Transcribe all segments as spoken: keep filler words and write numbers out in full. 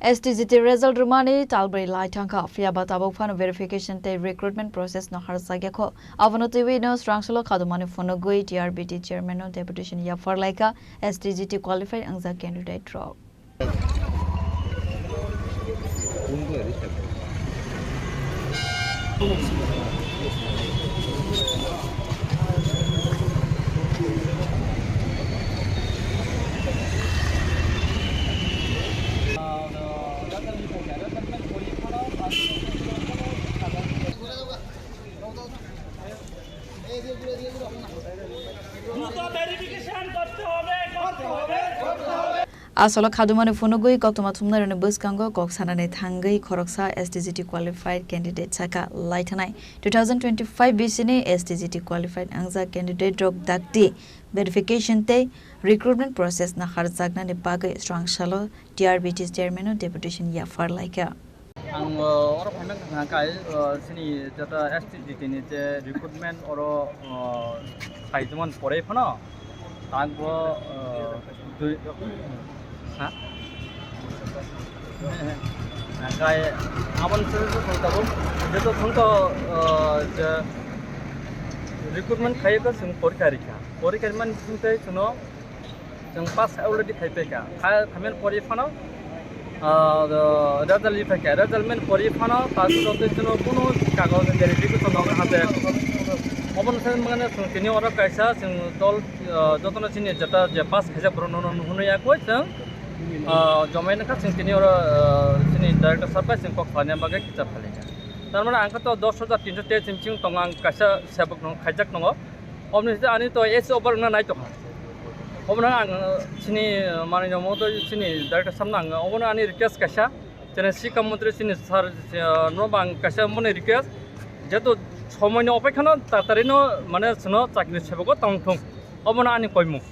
S T G T result rwmani talbrwi lai thangkha, phiyaba tabuk phano verification tei recruitment process no harjakya kho. Abono twiwi no swrangsalo khadumani phunugwi T R B T chairman no deputation yaphar laikha S T G T qualified wngjak candidate rok. Asolo khadumani phunugwi koktwma thumnairokni bwskango kok sanani thangwi khoroksa S T G T qualified candidate sakha laithanai. Two thousand twenty-five bisini S T G T qualified wngjak candidate rok dakti verification tei recruitment process no harjaknani bagwi swrangsalo T R B T chairman no deputation yaphar laikha. Ang, uh, oro phaimang thangkha kai, uh, sini jata S T G T ni je recruitment oro, uh, khaijimani porwi phano tangbo, uh, dui, ha? Kai aboni se se thangkha bo, jeto thangkha, uh, je recruitment khaiyakha chwng porikha rikha. Porikha rimani bisingtwi chwngno Chwng pass already khai paikha. Khai, khaimani pori phano, ah, result ri phaikha. Result mani pori phano, ta sotwi chwngno kunu kagoj verification no ha je. Obono sai mane chwng tini oro kaisa chwng dol, ah, jotono chini jeta je pass khaijak borok no, no, no, hwnwi ya koi chwng, ah, jomai nangkha chwng tini oro, ah, chini director sir bai chwng kok salani bagwi kichar phalikha. Tar mane ang kha to dos hajar tinso te chim chim tongo, ang kaisa sebok no khaijak tongo. Oboni side ani to S O bar wngna nai tongkha. Obono ang, uh, chini, uh, manwi no moto chini director samno ang, obono ani request kaisa, chini sikha montri chini sir, uh, no bang kaisa mone request, jeto somoi ni opekhano tatari no mane chwngno chakri sebogo tong thung, obono ani koimung.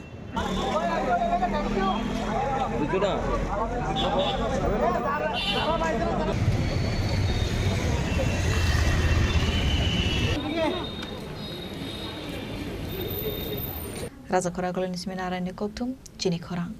Raja Khorang Koloni simi Narayan ni kokthum chini khorang.